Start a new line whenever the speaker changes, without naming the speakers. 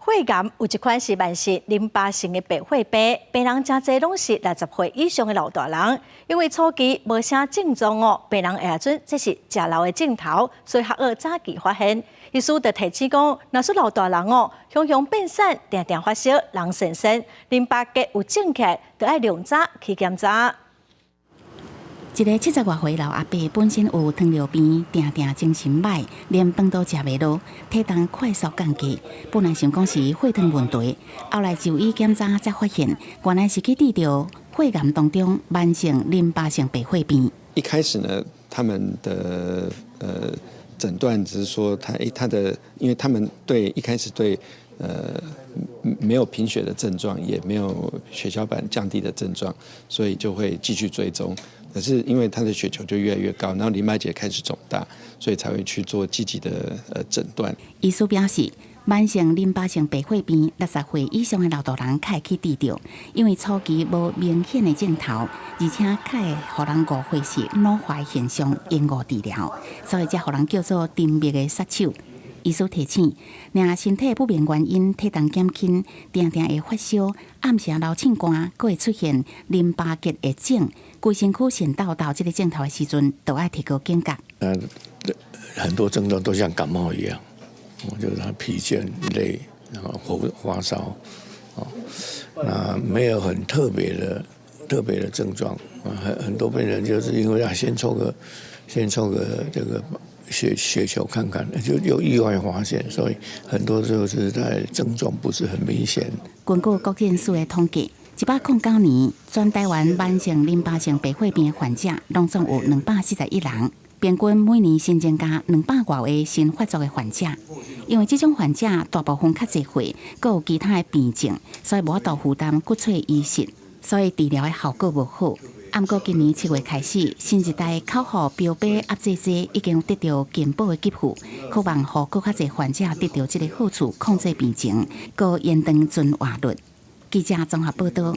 血癌有一款是慢性淋巴性的白血病，病人誠濟攏是60歲以上的老大人，因為初期無啥症狀哦，病人會準這是食癆的症頭，所以較會早期發現。醫師就提醒講，若是老大人哦，雄雄變瘦，定定發燒，人神神，淋巴結有腫起，就愛量早去檢查。
一个70外歲老阿伯本身有糖尿病，定定精神䆀，連飯都食袂落，體重快速降低。本來想講是血糖問題，後來就醫檢查才發現，原來是去得著血癌當中慢性淋巴性白血病。
一開始呢，他們的診斷只是說他他的，因為他們對一開始對沒有貧血的症狀，也沒有血小板降低的症狀，所以就會繼續追蹤。可是因為他的血球就越來越高，然後淋巴結開始腫大，所以才會去做積極的診斷。
醫師表示，慢性淋巴性白血病60歲以上的老大人較會去得著，因為初期無明顯的症頭，而且較會予人誤會是腦化現象，延誤治療，所以才予人叫做沉默的殺手。醫師提醒，若身體不明原因體重減輕，定定會發燒，暗時流擤汗，閣會出現淋巴結會腫，規身軀腺抖抖這个症頭的時陣，就愛提高警覺。
很多症狀都像感冒一樣，就是他疲倦、累，然後發燒，哦，那沒有很特別的症狀，很多病人就是因為要先抽個這個血球看看，就有意外發現，所以很多就是在症狀不是很明顯。
根據國健署的統計，109年全台灣慢性淋巴性白血病的患者，攏總有241人，平均每年新增加200外個新發作的患者。因為這種患者大部分較濟歲，閣有其他的病症，所以無法度負擔骨髓移植，所以治療的效果無好。毋過今年7月開始，新一代口服標靶壓制劑已經得著健保的給付，渴望予閣較濟患者得著這个好處，控制病情，閣延長存活率。記者綜合報道。